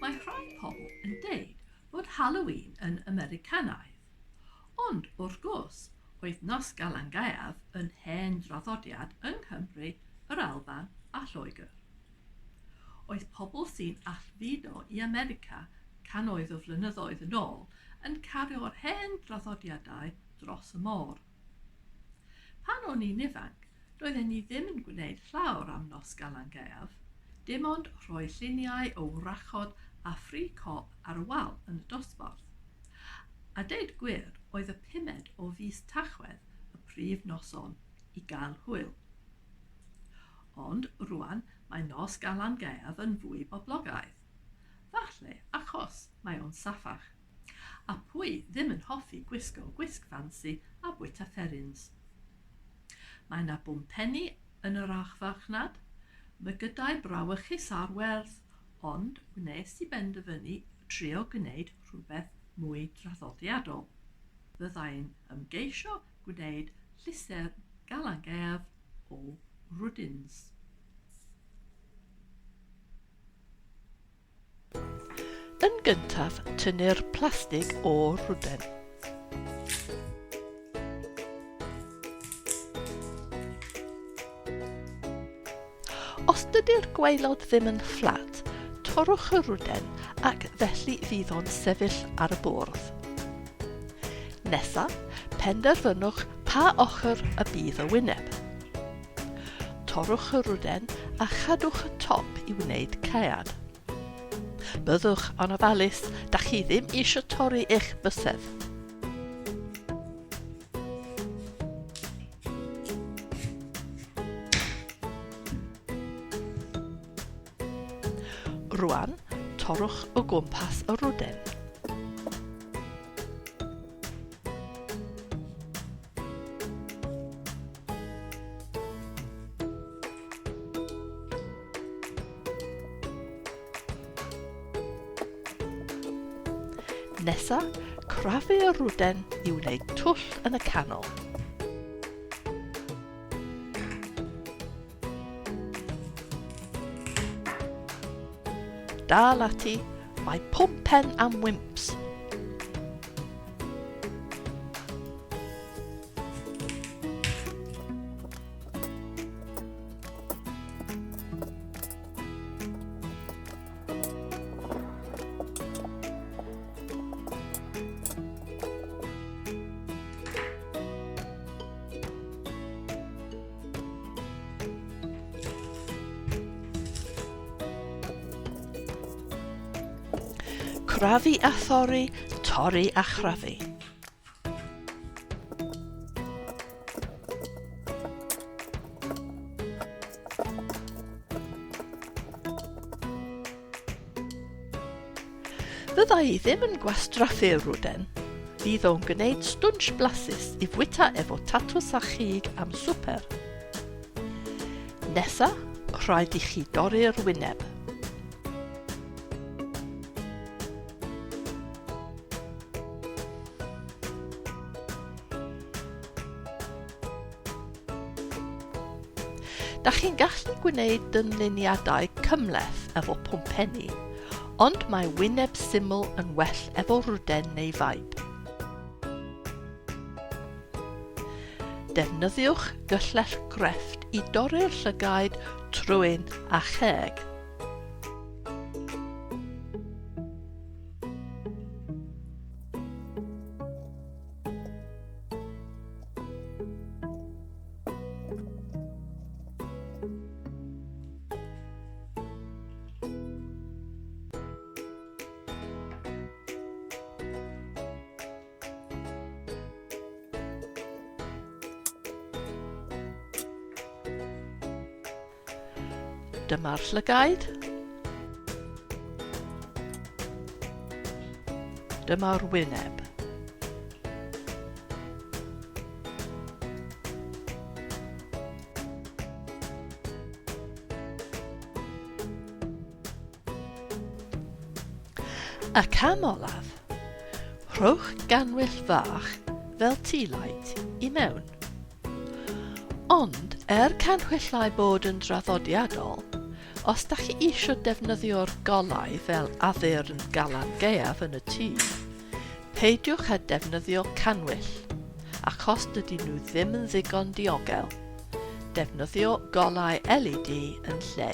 Mae rhai pobl yn deud bod Halloween yn Americanaidd, ond wrth gwrs, oedd Nos Galan Gaeaf yn hen draddodiad yng Nghymru, yr Alban a Lloegr. Oedd pobl sy'n allfudo i America cannoedd o flynyddoedd yn ôl yn cario'r hen draddodiadau dros y môr. Pan o'n i'n ifanc, doedden ni ddim yn gwneud llawr am Nos Galan Gaeaf, dim ond rhoi lluniau o wrachod a phri cop ar y wal yn y dosbarth. A deud gwir, oedd y pumed o fis Tachwedd y prif noson i gael hwyl. Ond rwan mae Nos Galan Gaeaf yn fwy boblogaidd. Falle achos mae o'n saffach. A pwy ddim yn hoffi gwisgo gwisg ffansi a bwyta fferins? Mae 'na bwmpenni yn yr archfarchnad, mygydau brawychus ar werth, ond wnes i benderfynu trio gwneud rhywbeth mwy draddodiadol. Fyddai'n ymgeisio gwneud llusern Galan Gaeaf o rwdins. Yn gyntaf, tynnu'r plastig o'r rwden. Os dydy'r gwaelod ddim yn fflat, torrwch y rwden ac felly fydd o'n sefyll ar y bwrdd. Nesa, penderfynwch pa ochr y bydd y wyneb. Torrwch y rwden a chadwch y top i wneud caead. Byddwch yn ofalus, da chi ddim eisiau torri eich bysedd. Rwan, torrwch o gwmpas y rwden. Nesa, crafu'r rwden i wneud twll yn y canol. Dal ati, mae pwmpen am wymps. Crafu a thorri, torri a chrafu. Fydda i ddim yn gwastraffu'r rwden. Fydd o'n gwneud stwnsh blasus i fwyta efo tatws a chig am swper. Nesa, rhaid i chi dorri'r wyneb. Da chi'n gallu gwneud dynluniadau cymhleth efo pwmpenni, ond mae wyneb syml yn well efo rwden neu faib. Defnyddiwch gyllell grefft i dorri'r llygaid, trwyn a cheg. Dyma'r llygaid. Dyma'r wyneb. Y cam olaf, rhowch ganwyll fach fel tea light i mewn. Ond, er canhwyllau bod yn draddodiadol, Os da chi eisiau defnyddio'r golau fel addurn Galan Gaeaf yn y tŷ, peidiwch â defnyddio cannwyll, achos dydyn nhw ddim yn ddigon diogel. Defnyddio golau LED yn lle.